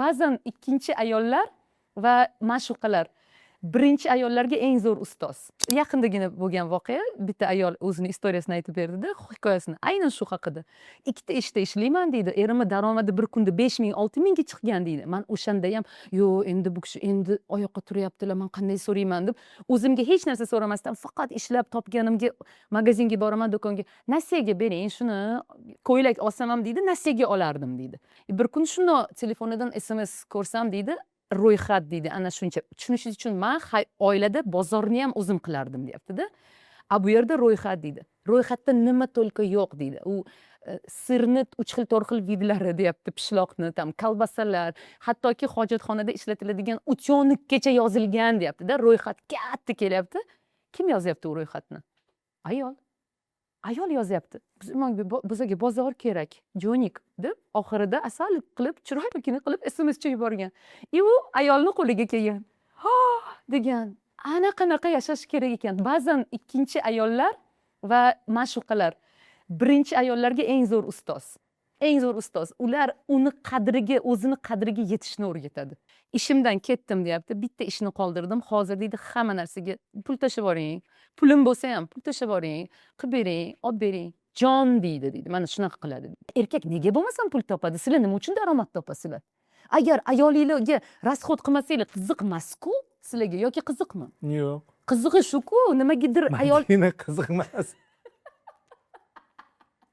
Ba'zan ikkinchi ayollar va ma'shuqalar birinchi ayollarga eng zo'r ustoz. Yaqindagina bo'lgan voqea, bitta ayol o'zini история sini aytib berdida, hikoyasini, aynan shu haqida. "Ikkita ishda ishlayman", deydi, "erimni daromadi bir kunda 5000, 6000ga chiqqan", deydi. "Man o'shanda ham, yo'q, endi bu kishi endi oyoqqa turyaptilar, man qanday so'rayman deb, o'zimga hech narsa so'ramasdan, faqat ishlab topganimga magazinga boraman, do'konga, nasiyaga bering shuni, ko'ylak olsam ham", deydi, "nasiyaga olardim", deydi. "Bir kun shundoq telefonidan SMS ko'rsam", deydi, "ro'yxat", deydi, "ana shuncha". Tushunishingiz uchun, "man oilada bozorni ham o'zim qilardim", deyaptida. "A bu yerda ro'yxat", deydi, "ro'yxatda nima только yo'q", deydi. "U сыр ni uch xil, to'rt xil вид lari", deyapti, "pishloqni там, kolbasalar, hattoki hojatxonada ishlatiladigan утёнок gacha yozilgan", deyaptida. Ro'yxat katta kelyapti. Kim yozyapti u ro'yxatni? Ayol, ayol yozyapti. "Bizga bozor kerak, jo'nik", deb oxirida asal qilib, chiroyligina qilib SMScha yuborgan и u ayolni qo'liga kelgan. "Ha", degan, "ana qanaqa yashash kerak ekan". Ba'zan ikkinchi ayollar va ma'shuqalar birinchi ayollarga eng zo'r ustoz, eng zo'r ustoz. Ular uni qadriga, o'zini qadriga yetishni o'rgatadi. "Ishimdan ketdim", deyapti, "bitta ishni qoldirdim. Hozir", deydi, "hamma narsaga pul tashlab yuboring, pulim bo'lsa ham pul tashlab yuboring, qilib bering, olib bering, jon", deydi. Deydi, mana shunaqa qiladi. Erkak nega bo'lmasam pul topadi? Sizlar nima uchun daromad topasizlar? Agar ayolinglarga расход qilmasanglar, qiziq emasku sizlarga yoki qiziqmi? Yo'q. Qizig'i shuku, nimagadir ayol Mashina qiziq emas.